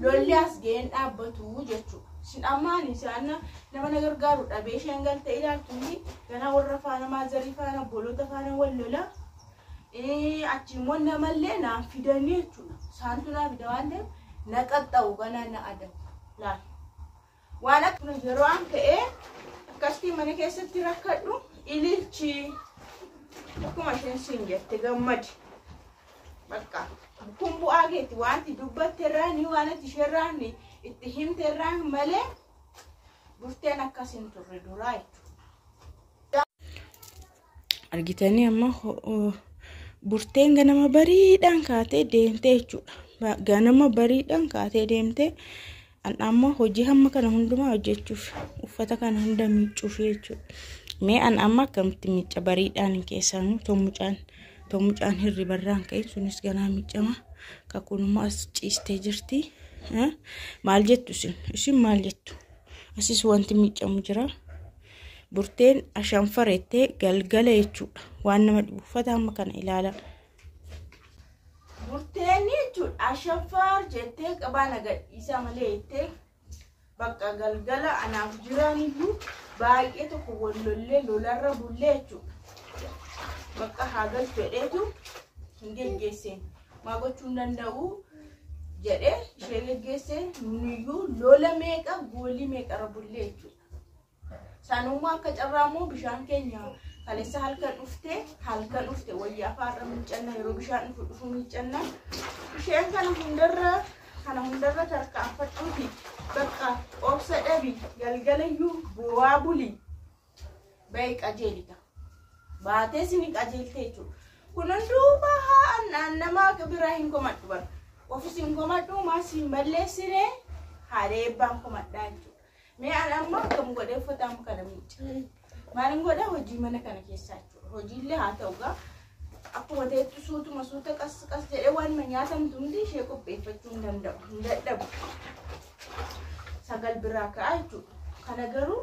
Lolli as ga'een dhaabbatu jechuudha. Isin amma ani isaan nama na gargaaru dhabee isheen galte ilaaltuuni ganaa warra faana maazarii faana obboloota faana wal lola. Achi immoo namallee naan fidanii jechuudha. Isaantu naa fida waan ta'eef na qaxxa'u ganaa na adabu. Laal. Waan akka yeroo an ka'ee akkasitti mana keessatti rakkadhu ililchi. Akkuma isheen siin jette gammadi. Bakka kun bu'aa keeti wanti dubbatte irraa ni waan ati isheerraa ni itti himte irraa malee burteen akkas hin turre duraa jechuudha. Argitanii amma burteen ganama bariidhaan kaatee deemtee jechuudha. Ganama bariidhaan kaatee deemtee an amma hojii hamma kana hundumaa hojjechuuf uffata kana hunda miiccuuf jechuudha. Mee an amma akkamitti miicca bariidhaan keessanuu tomucaan hirribarraan ka'in sunis ganaa miiccama. Kakuun as ciistee jirti. Maal jettu isin? Isin maal jettu? Asis wanti miiccamu jira. Burteen ashanfarettee galgala jechuudha. Waan nama dhibu uffata hamma kana ilaala. Burteen jechuudha ashanfar jettee qabaa na gadhiisaa malee jettee bakka galgala anaaf jiraaniyyuu baay'ee tokko wal lollee lolarra bullee jechuudha. Bakka haa galchu jedheetu hin geggeesseen. Maa gochuu hin danda'u jedhee ishee geggeessee nuyyuu lola meeqa goolii meeqarra bullee jechuudha. Sanummaa akka carraa immoo bishaan keenya kaleessa halkan dhufte wayyaa afaarra miiccanna yeroo bishaan dhufu dhufu miiccanna. Isheen kana hundarra tarkaanfadhuuti bakka obsa dhabi galgalayyuu bu'aa buli bahi qajeelita. Baatee sini qajeelte jechuudha. Kun hunduu bahaa nama biraa hin komadhu bara. Ofis hin komadhu maas hin balleessine haadha eebbaan komadhaa jechuudha. Mee an amma akkam godhee uffata amma kana miicca? Maalin godha hojii mana kana keessaa jechuudha. Hojiillee haa ta'u gaa akkuma ta'etti suutuma suuta qas qas jedhee waan nyaatamtu hundi ishee qopheeffachuu hin danda'u. Hin dadhabu. 9 biraa ka'a jechuudha. Kana garuu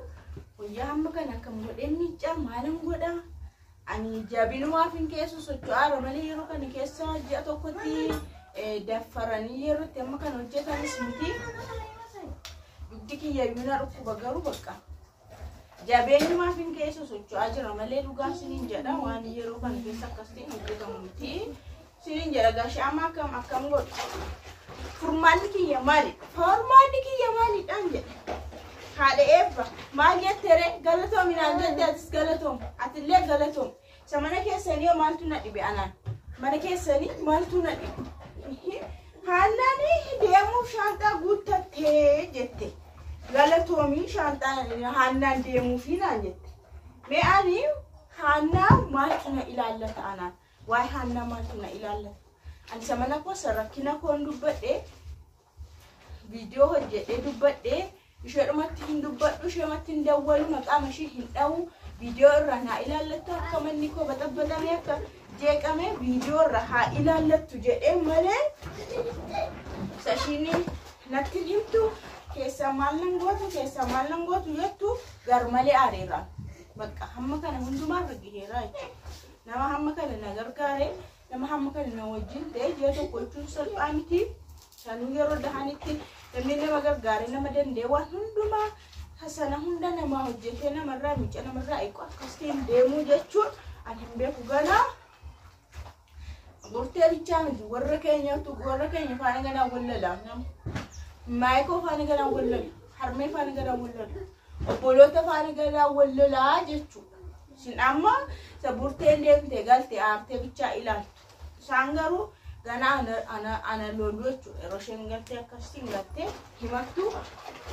wayyaa hamma kana akkam godhee miicca maalin godha? Ani jabinumaaf hin keessu socho'aara malee yeroo kana keessa ji'a tokkotti daffaranii yeroo itti amma kana hojjetanis miti. Dugdi kiyyayyuu na dhukkuba garuu bakka. Jabeenyumaaf hin keessu socho'aa jira malee dhugaa siniin jedha waan yeroo kana keessa akkasitiin hojjetamu miti. Siniin jedha gaashee amma akkam akkam godhu. Furmaanni kiyya maali? Furmaanni kiyya maalidhaan jedhe. Haadha eebba maal jettere galatoomi naan jette atis galatoom atillee galatoom. Isa mana keessanii yoo maaltu na dhibe anaan? Mana keessanii maaltu na dhibe? Haannaan deemuuf shaanxaa guuttattee jette. Galatoomii shaanxaa haannaan deemuufi naan jette. Mee ani haannaa maaltu na ilaallata anaan? Waa'ee haannaa maaltu na ilaallata? Ani isa mana koo rakkina koon dubbadhee viidiyoo hojjedhee dubbadhee isheedhumatti hin dubbadhu isheematti hin dawwalu maqaa ishee hin dha'u viidiyoo irraa naa ilaallattu akka manni koo baxabbaxamee akka jeeqame viidiyoo irra haa ilaallattu jedhee malee isa ishiin natti himtu keessaa maal nan gootu keessaa maal nan gootu jettu gar malee aareera. Bakka hamma kana hundumaa irra gaheera jechuudha. Nama hamma kana na gargaare nama hamma kana na wajjin ta'e ji'a tokko jechuun salphaa miti. Sanuu yeroo dahanitti namni nama gargaare nama danda'e waan hundumaa sana hunda namaa hojjetee namarraa miica namarraa eequ akkasitiin deemuu jechuun ani hin beeku ganaa. Burtee bichaa miti warra keenyatu warra keenya faana ganaa wal lola nama. Maayikoo faana ganaa wal lola. Harmee faana ganaa wal lola. Obboloota faana ganaa wal lolaa jechuudha. Isin amma isa burteen deemte galte aartee bichaa ilaaltu. Isaan garuu ganaa ana lolu jechuudha. Yeroo isheen galtee akkasitiin galtee himattu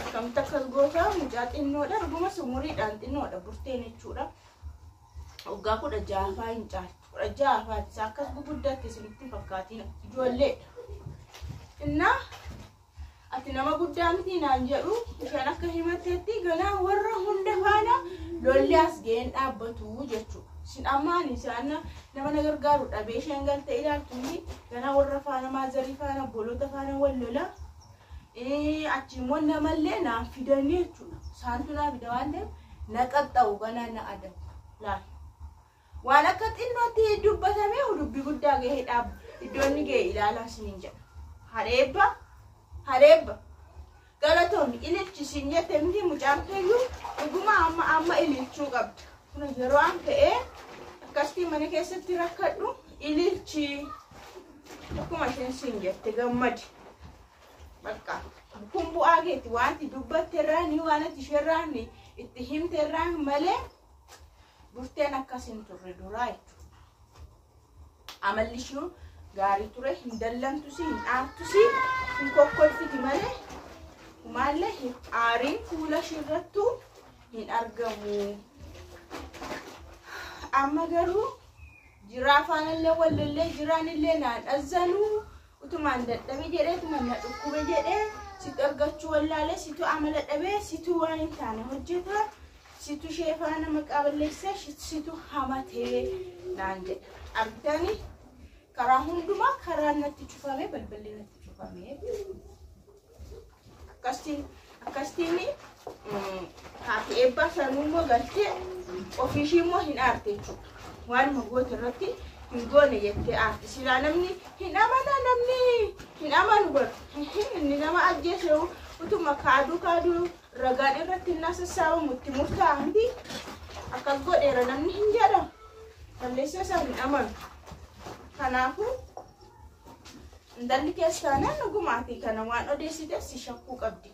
akkamitti akkas goota mucaa xinnoodha. Dhugumas umuriidhaan xinnoodha burteen jechuudha. Waggaa 16faa hin caaltu. 16faati isaa akkas guguddaatti isinitti fakkaatiin ijoolleedha. Innaa ati nama guddaa miti naan jedhu isheen akka himatteetti ganaa warra hunda faana lolli as ga'een dhaabbatu jechuudha. Isin amma ani isaan nama na gargaaru dhabee isheen galte ilaaltuuni ganaa warra faana maazarii faana obboloota faana wal lola. Achi immoo namallee naan fidanii jechuudha. Isaantu naa fida waan ta'eef na qaxxa'u ganaa na adabu. Laal. Waan akka xinnootti dubbatamee dubbii guddaa gahee dhaabu iddoo inni ga'e ilaalaa isiniin jedha. Haadha eebba. Haadha eebba galatoomi, ililchi siin jette miti mucaan keeyyuu? Dhuguma amma amma ililchuu qabda. Kun yeroo an ka'ee akkasitti mana keessatti rakkadhu, ililchi akkuma isheen siin jette, gammadi. Bakka kun bu'aa keeti, wanti dubbatte irraa ni waan ati isheerraa ni itti himte irraa malee Burteen akkas hin turre duraa jechuudha. Amalli ishuu gaarii ture, hin dallantusi, hin aartusi, hin kokkolfiti malee maallee aariin fuula ishiirrattuu hin argamu. Amma garuu jiraa faanallee wallollee, jiraanillee naan dhazzanuu, utumaan dadhabe jedhee, utuma na dhukkube jedhee, situ argachuu wallaalee, situ amala dhabee, situ waan hin taane hojjeta, situ ishee faana maqaa balleessee, situ hamatee naan jedha. Argitanii, karaa hundumaa karaan natti cufame, balballi natti cufame. Akkasiin akkasiin haati eebbaa sanuu immoo galtee ofiishii immoo hin aarte jechuudha. Waanuma goote irratti hin goone jettee aarte. Silaa namni hin amana, namni hin amanu bar. Inni nama ajjeese utuma kaaduu kaaduu ragaan irratti hin sassaabamu, itti murtaa'a miti. Akkas godheera namni hin jedhamu. Balleessaa isaa hin amanu. Kanaafuu intalli keessaanaan dhugumaati kana waan odeessite si shakkuu qabdi.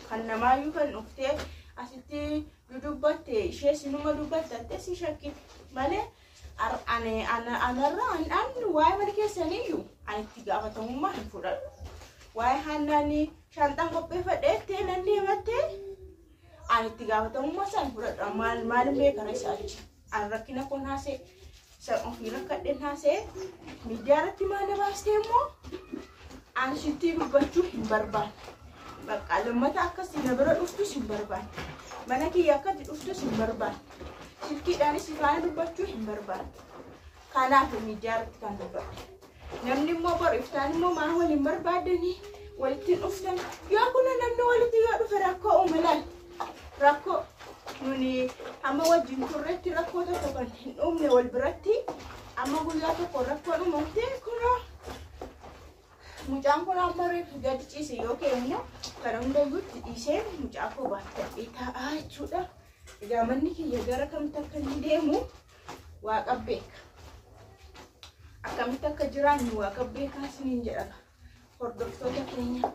Kan namaayyuu kan dhuftee asitti dudubbatte, ishee sinuma dubbatte si shakkite malee anarra an waa'ee mana keessaniyyuu ani itti gaafatamummaa hin fudhadhu. Waa'ee hannaanii shaanxaan qopheeffadhee ettee nan deemattee ani itti gaafatamummaa isaa hin fudhadhu. Maal maalin beekara isaa achi? An rakkina kun haasee, san ofii rakkadheen haasee, miidiyaa irratti maal baastee immoo an sitti dubbachuu hin barbaanne. Bakka lammata akkasii na bira dhuftus hin barbaanne. Mana kiyya akkatti dhuftus hin barbaanne. Silkiidhaanis si faana dubbachuu hin barbaanne. Kanaaf miidiyaa irratti kan dubbadhe. Namni immoo boru iftaan immoo maa waliin barbaaddanii walitti hin dhuftan. Yoo kun namni walitti yoo dhufe rakkoo uume laal. Rakkoo nuni amma wajjin turretti rakkoo tokko kan hin uumne wal biratti, amma guyyaa tokko rakkoon uumamte. Kunoo mucaan kun amma reefu gadi ciise yoo ka'e immoo kana hundayyuu itti dhiisee mucaa koo baattadhee taa'aa jechuudha. Egaa manni kiyya gara kamitti akka inni deemu Waaqa beeka. Akkamitti akka jiraannu Waaqa beekaa isiniin jedhama. Hordoftoota keenya.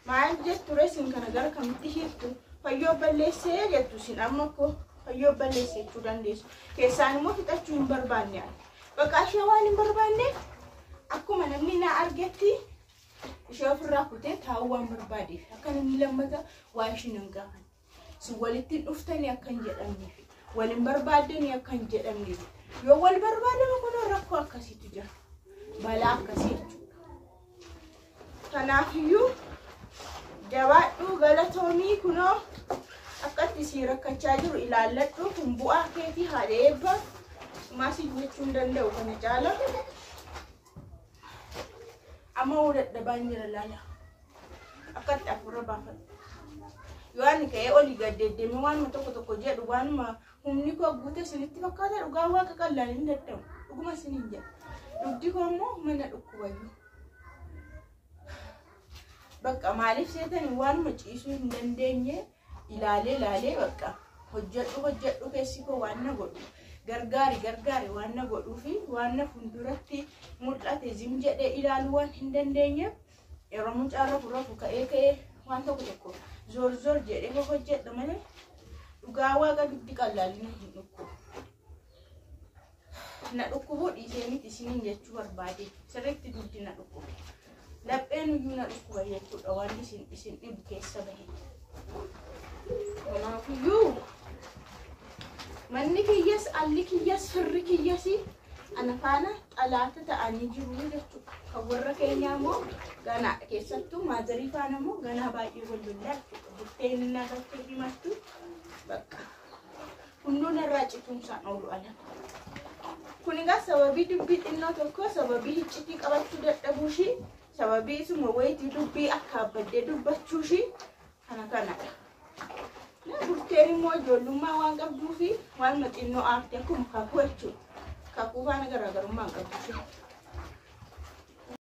Maal jettu ree isin, kana gara kamitti hiiktu? Fayyoo balleessee jettu isin, amma koo fayyoo balleessee jechuu dandeessu. Keessaan immoo fixachuu hin barbaanne ani. Bakka ishee waan hin barbaanneef akkuma namni na argetti ishee ofirraa kutee taa'uu waan barbaadeef, akka namni lammata waa isheen hin gaafanne. Si walitti dhuftanii akka hin jedhamneef, waliin barbaaddanii akka hin jedhamneef. Yoo wal barbaadama kunoo rakkoo akkasiitu jira. Balaa akkasii jechuudha. Kanaafiyyuu jabaadhuu, galatoomii, kunoo akkatti si rakkachaa jiru ilaalladhu, kun bu'aa keetii, haadha eebba, maasii jechuu hin danda'u kana caala. Amma hoo dadhabaan jira, laala. Akkatti hafuura baafadhu. Yoo ani ka'ee olii gad deddeemee waanuma tokko tokko jedhu, waanuma humni koo guute isinitti fakkaata, dhugaa Waaqa qallaan hin dadhabu. Dhuguma isiniin jedha. Dugdi koo immoo mana dhukkubayyuu. Bakka maaliif seetanii waanuma ciisuu hin dandeenye ilaalee ilaalee, bakka hojjedhu hojjedhu keessi koo waan na godhu, gargaari gargaari waan na godhuu fi waan na fuulduratti mul'ate zim jedhee ilaaluu waan hin dandeenyeef, yeroo mucaan rafu rafu ka'ee ka'ee waan tokko tokko zoor zoor jedhee hojjedha malee dhugaa Waaqa dugdi qallaalina hin dhukkubu. Na dhukkubuu dhiisee miti isiniin jechuu barbaade, sirriitti dugdi na dhukkuba. Lapheen iyyuu na dhukkuba jechuudha, waan isin dhibu keessa bahe. Kanaafiyyuu manni kiyyas, alli kiyyas, firri kiyyas ana faana xalaata ta'anii jiru jechuudha. Kan warra keenyaa immoo ganaa, keessattuu maazarii faana immoo ganaa baay'ee wal lollaa jechuudha. Burteen inni agartee himattu bakka hunduu narraa cituunsaan oolu ala. Kun egaa sababii dubbii xinnoo tokko, sababii iccitii qabachuu dadhabuu ishii, sababii isuma wayitii dubbii akka abbaddee dubbachuu ishii kana kanadha. Burteen immoo ijoollummaa waan qabduu fi waan xinnoo aarte, akkuma kakuu jechuudha. Kakuu faana garaagarummaa hin qabdu isheen.